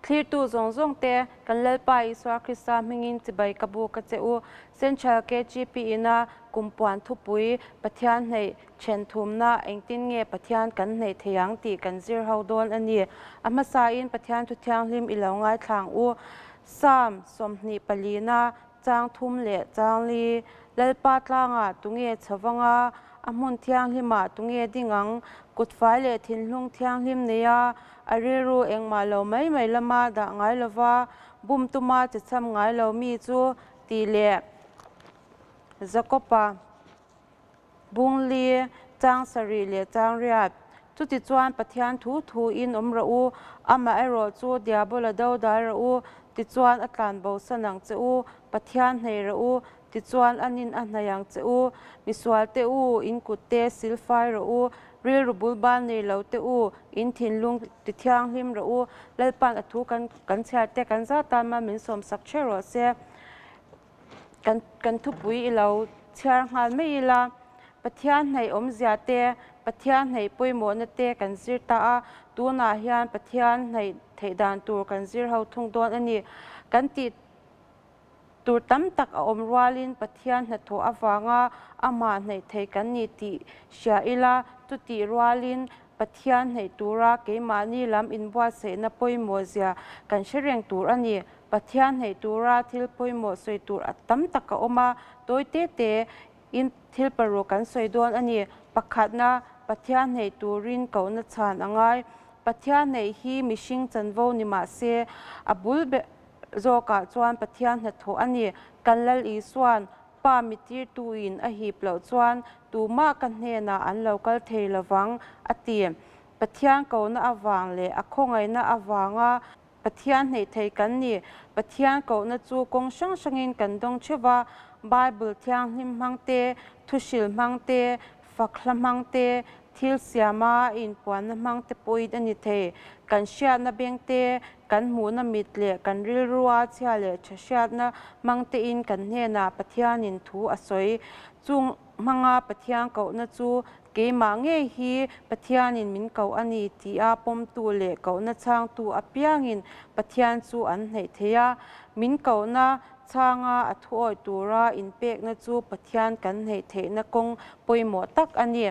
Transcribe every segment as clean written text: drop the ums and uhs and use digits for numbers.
Thlirtu zawng zawng te, kan Lalpa Isua Krista hmingin chibai ka buk a che u. Central KGP ina kumpuan thupui Pathian hneih then thumna engtin nge Pathian kan hneih thei ang tih kan zir ho dawn a ni. A hmasain Pathian thu thianghlim i lo ngaithlang u. Psalm 24na chang thum leh chang li, Lalpa tlangah tunge chho anga, a hmun thianghlimah tunge ding ang? Kutfai leh thinlung thianghlim neia a rilru engmah lo mai mai lama dah ngai lova, bum tuma che cham ngai lo mi chu tih leh Jakob-a bung li, chang sarih leh chang riat. Chutichuan Pathian thu thuin awm rawh u, amaherawh chu Diabola do dal rawh u, tichuan a tlan bosan ang che u, Pathian hneih rawh u, tichuan a nin a hnaih ang che u, misualte u, in kutte silfai rawh u, rilru bulban nei lo te u, in thinlung tithianghlim rawh u, Lalpa'n a thu kan kan chhiar te kan zat tan mal min sawmsak ṭheuh rawh se. Kan kan thupui i lo chhiar nghal mai ila, Pathian hnaih awmzia te, Pathian hnaih pawimawhna te kan zir ta a, tunah hian Pathian hnaih theih dan tur kan zir ho thung dawn a ni. Kan tih tur tam tak a awm rualin Pathian hnathawh avanga amah hnaih thei kan ni tih hria ila, chutih rualin Pathian hnaih tura keimahni lam inbuatsaihna pawimawh zia kan hre reng tur a ni. Pathian hnaih tura thil pawimawh sawi tur a tam tak a awm a, tawi te te in thil paruk kan sawi dawn a ni. Pakhatna, Pathian hnaih turin kohna chhan a ngai. Pathian hnaih hi mihring chanvo ni mah se, a bul ber zawkah chuan Pathian hnathawh a ni. Kan Lal Isuan Pa mitirtuin a hip loh chuan tumah ka hnenah an lo kal thei lovang, a ti. Pathian kohna avang leh a khawngaihna avanga Pathian hneih thei kan ni. Pathian kohna chu kawng hrang hrangin kan dawng theuh va, Bible thianghlim hmang te, thuhril hmang te, fakhla hmang te, thil siama inpuanna hmang te pawhin a ni thei. Kan hriatna beng te, kan hmuhna mit leh kan rilrua chhia leh tha hriatna hmang tein kan hnenah Pathianin thu a sawi. Chung hmanga Pathian kohna chu keimah ngei hi Pathianin min koh a ni tia pawmtu leh kohna chhangtu apiangin Pathian chu an hneih thei a. Min kohna chhanga a thuawih tura inpekna chu Pathian kan hneih theihna kawng pawimawh tak a ni.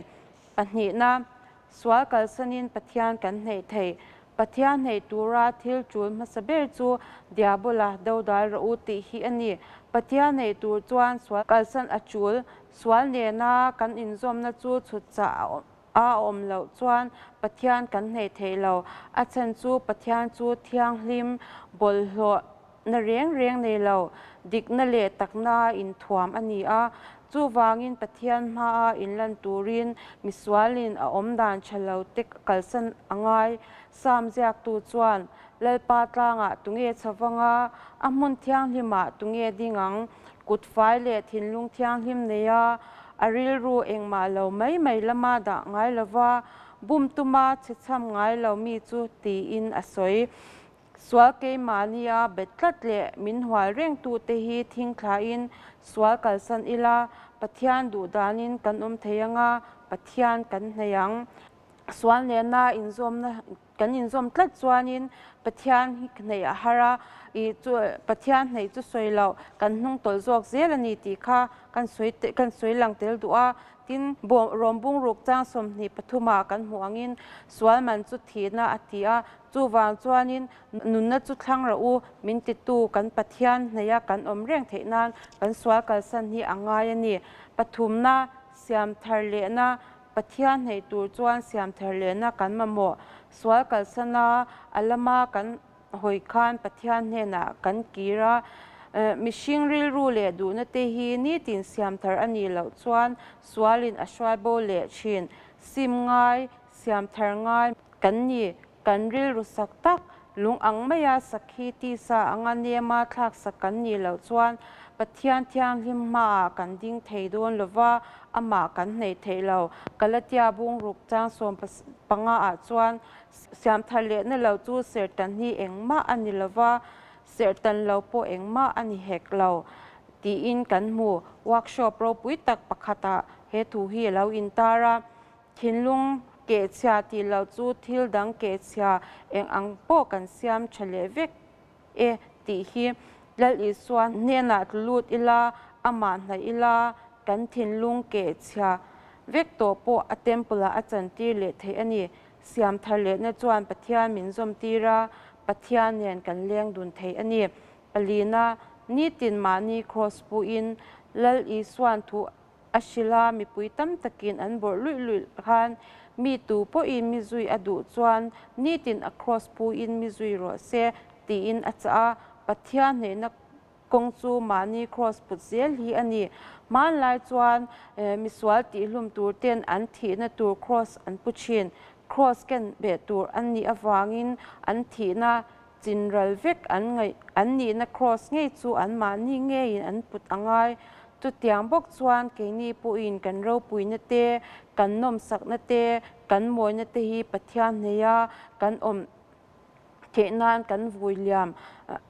Pahnihna, sual kalsanin Pathian kan hneih thei. Pathian hneih tura thil tul hmasa ber chu Diabola dodal rawh u tih hi a ni. Pathian hneih tur chuan sual kalsan a tul. Sual nena kan inzawmna chu chhut chah a awm loh chuan Pathian kan hneih thei lo. A chhan chu Pathian chu thianghlim bawlhhlawh na reng reng nei lo, dikna leh takna inthuam a ni a. Chuvangin Pathian hmaa inlan turin misualin a awm dan tha lo te kalsan a ngai. Psalm ziaktu chuan, Lalpa tlangah tunge chho vanga, a hmun thianghlimah tunge ding ang? Kutfai leh thinlung thianghlim neia a rilru engmah lo mai mai lama dah ngai lova, bum tuma chhechham ngai lo mi chu tiin a sawi. Sual keimahnia bet tlat leh min hual rengtute hi thingthlain sual kalsan ila, Pathian duh danin kan awm thei anga, Pathian kan hnaih ang. Sual nena inzawmna kan inzawm tlat chuanin Pathian hi hnaih a har a, ih chu Pathian hnaih chu sawi loh kan hnung tawlh zawk zel a ni tih kha kan sawi kan sawi lang tel duh a. Tin, rawmbung ruk chang 23 ah kan hmuh angin sual man chu thihna a ti a, Chuvang chuanin nunna chu thlang rawh u, min titu kan Pathian hnaia kan awm reng theih nan kan sual kalsan hi a ngai a ni. Pathumna, siam thar lehna, Pathian hnaih tur chuan siam thar lehna kan mamawh. Sual kalsana a lama kan hawi khan Pathian hnenah kan kir a, mihring rilru leh duhna te hi nitin siam thar a nih loh chuan sualin a hruai bo leh thin. Sim ngai, siam thar ngai kan ni, kan rilru sak tak, lung ang maia sakhi tisa anga nema thlak sak kan nih loh chuan Pathian thianghlim hmaah kan ding thei dawn lova, amah kan hneih theih lo. Galatia bungruk chang 15 ah chuan siam thar lehna lo chu serhtan hi engmah a ni lova, serhtan lo pawh engmah a ni hek lo tiin kan hmu. Workshop ropui tak pakhatah he thu hi a lo intar a. Thinlung. Kehchhia tih loh chu thil dang kehchhia eng ang pawh kan siam tha leh vek e tih hi. Lal Isua hnenah tlu lut ila, amah hnaih ila, kan thinlung kehchhia vek tawh pawh a temple-ah a chantir leh theih a ni. Siam thar lehna chuan Pathian min zawmtir a, Pathian nen kan leng dun thei a ni. Palina, nitin mahni kraws puin Lal Isua'n thu a hrilh a, mipui tam takin an bawrh luih luih khan mi tu pawhin mi zui a duh chuan nitin a kraws puin mi zui rawh se tiin a chah a, Pathian hnehna kawng chu mahni kraws put zel hi a ni. Hmanlai chuan misual tihhlum tur ten an thihna tur kraws an pu thin. Kraws ken beh tur an nih avangin an thihna Chinral vek an ngaih an nihna kraws ngei chu anmahni ngeiin an put a ngai. Chutiang bawk chuan keini pawhin kan ropuina te, kan nawmsakna te, kan mawina te hi Pathian hneia kan awm theih nan kan vui liam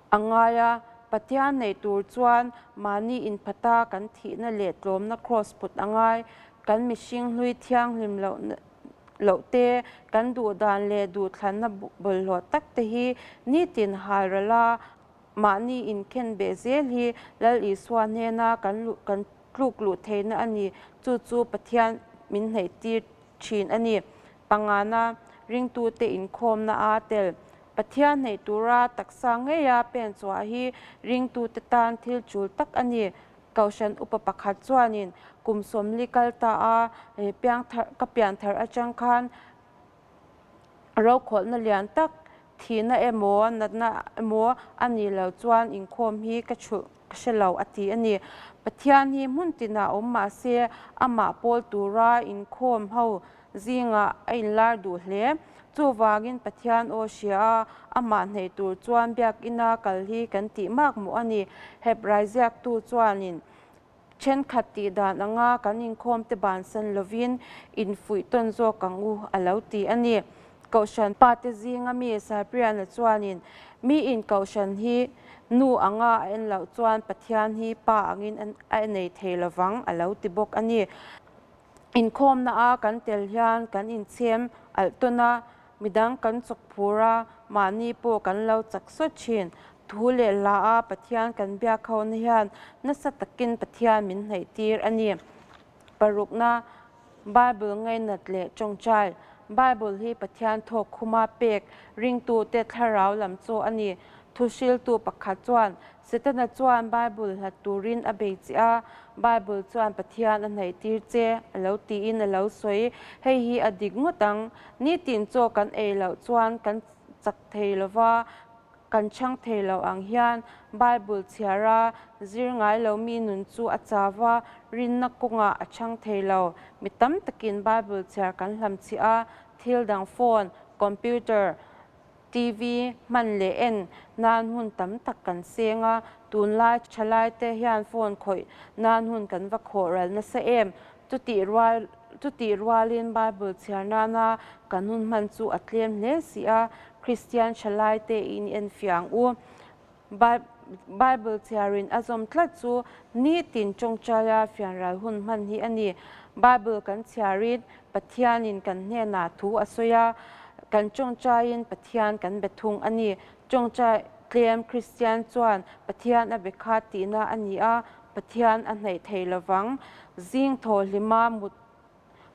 a ngai a. Pathian neih tur chuan mahni inphata kan thihna leh tlawmna kraws put a ngai. Kan mihring hlui thianghlim lohna. loh te, kan duh dan leh duhthlanna bawlhhlawh tak te hi nitin hal ral a, mahni inkhen beh zel hi Lal Isua hnena kan luh kan tluk luh theihna a ni. Chu chu Pathian min hnaihtir thin a ni. Pangana ringtute inkhawmna a tel. Pathian hnaih tura taksa ngeia pen chhuah hi ringtute tan thil tul tak a ni. Kohhran upa pakhat chuanin kum 40 kal ta a piangthar ka pianthar atang khan rokhawlhna lian tak thihna emaw natna emaw a nih loh chuan inkhawm hi ka chhulh ka hre lo a ti a ni. Pathian hi hmun tinah awm mah se amah pawl tura inkhawm ho zingah a inlar duh hle. Chuvangin Pathian aw hria a, amah hneih tur chuan biakina kal hi kan tih mak mawh a ni. Hebrai ziaktu chuanin thenkhat tih dan anga kan inkhawmte bansan lovin infuih tawn zawk ang u a lo ti a ni. Kohhran pate zinga mi Cyprian-a chuanin miin kohhran hi nu anga a en loh chuan Pathian hi pa angin a nei thei lovang a lo ti bawk a ni. Inkhawmna a kan tel hian kan inchhem alh tawn a, midang kan chawk phur a, mahni pawh kan lo chak sawt thin. Thu leh hla a Pathian kan biak ho na hian nasa takin Pathian min hnaih tir a ni. Parukna, Bible ngainat leh tawngtai. Bible hi Pathian thawk khuma pek ringtute thlarau lam chaw a ni. Thuhriltu pakhat chuan, Setana chuan Bible hlat turin a bei che a, Bible chuan Pathian a hnaihtir che a lo tiin a lo sawi. Hei hi a dik ngawt ang. Nitin chaw kan ei loh chuan kan chak thei lo va, kan chhang thei lo ang hian Bible chhiar a zir ngai lo mi nun chu a chau va, rinna kawngah a chhang thei lo. Mi tam takin Bible chhiar kan hlamchhiah a, thil dang phone, computer, TV hman leh en nan hun tam tak kan seng a, tunlai thalaite hian phone khawih nan hun kan va khawh ral nasa em? Chutih rual chutih rualin Bible chhiar nana kan hun hman chu a tlem hle si a, Kristian thalaite in enfiah ang u. Bible chhiarin a zawm tlat chu nitin tawngtaia fianral hun hman hi a ni. Bible kan chhiarin Pathianin kan hnenah thu a sawi a, kan tawngtaiin Pathian kan be thung a ni. Tawngtai tlem Kristian chuan Pathian a be kha tihna a ni a, Pathian a hnaih thei lovang. Zing thaw hlima mut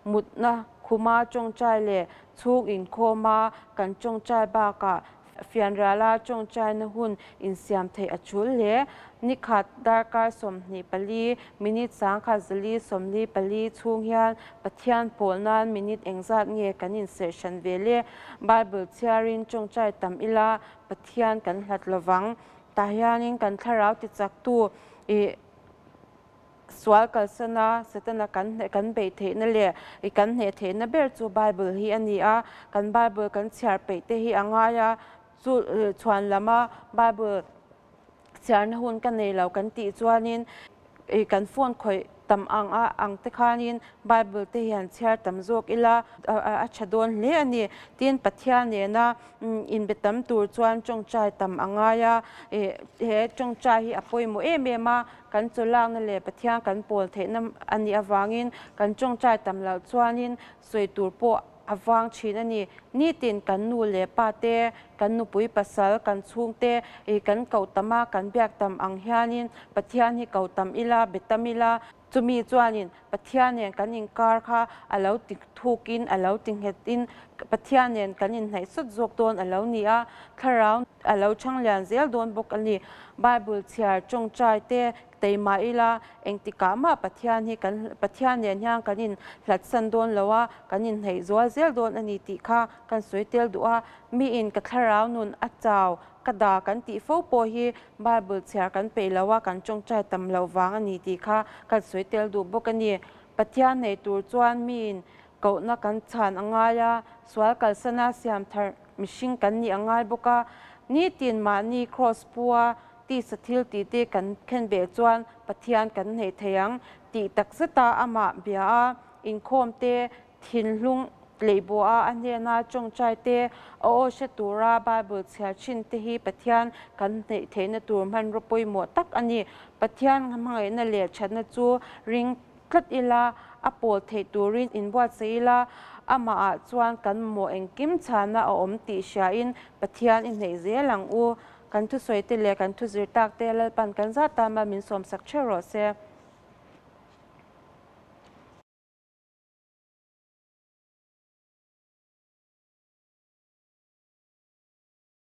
Mutna khuma tawngtai leh chhung inkhawma kan tawngtai bakah fianriala tawngtaina hun insiam theih a tul hle. Nikhat darkar 24 minute 1044 chhung hian Pathian pawl nan minute engzat nge kan inserh hran ve le? Bible chhiarin tawngtai tam ila Pathian kan hlat lovang. Tah hianin kan thlarau tichaktu ih Sual kalsana Setana kan hneh kan beih theihna leh i kan hneh theihna ber chu Bible hi a ni a, kan Bible kan chhiar peih te hi a ngai a, chu chhuan lama Bible chhiarna hun ka nei lo kan tih chuanin i kan phone khawih tam ang a ang te khanin Bible te hian chhiar tam zawk ila a tha dawn hle a ni. Tin, Pathian nena inbe tam tur chuan tawngtai tam a ngai a, he tawngtai hi a pawimawh em em a, Kan chawlakna leh Pathian kan pawl theihna a nih avangin kan tawngtai tam loh chuanin sawi tur pawh a vang thin a ni. Nitin kan nu leh pa te, kan nupui pasal, kan chhungte ih kan koh tam a, kan biak tam ang hianin Pathian hi ko tam ila, be tam ila, chumi chuanin Pathian nen kan inkar kha a lo ti thukin, a lo ti nghetin Pathian nen kan inhnaih sawt zawk dawn a lo ni a, thlarau a lo chhang lian zel dawn bawk a ni. Bible chhiar tawngtai te teimah ila engtikah mah Pathian hi kan Pathian nen hian kan inhlatsan dawn lo a, kan inhnaih zual zel dawn a ni tih kha kan sawi tel duh a. Miin ka thlarau nun a chau, ka da kan tih fo pawh hi Bible chhiar kan peih lo a, kan tawngtai tam loh vang a ni tih kha kan sawi tel duh bawk a ni. Pathian nei tur chuan miin kohna kan chhan a ngai a, sual kalsana siam thar mihring kan nih a ngai bawk a. Nitin mahni kraws pua tisa thil tih te kan khen beh chuan Pathian kan hneih thei ang tih takzeta amah bia a, inkhawm te thinlung leihbawh a, a hnena tawngtai te, a aw hre tura Bible chhiar thin te hi Pathian kan hneih theihna tur hmanraw pawimawh tak a ni. Pathian hmangaihna leh thatna chu ring tlat ila, a pawl theih turin inbuatsaih ila, amahah chuan kan mamawh engkim chhana a awm tih hriain Pathian i hneih zel ang u. Kan thusawi te leh kan thuzir tak te Lalpan kan zat tama min sawmsak theuh rawh se.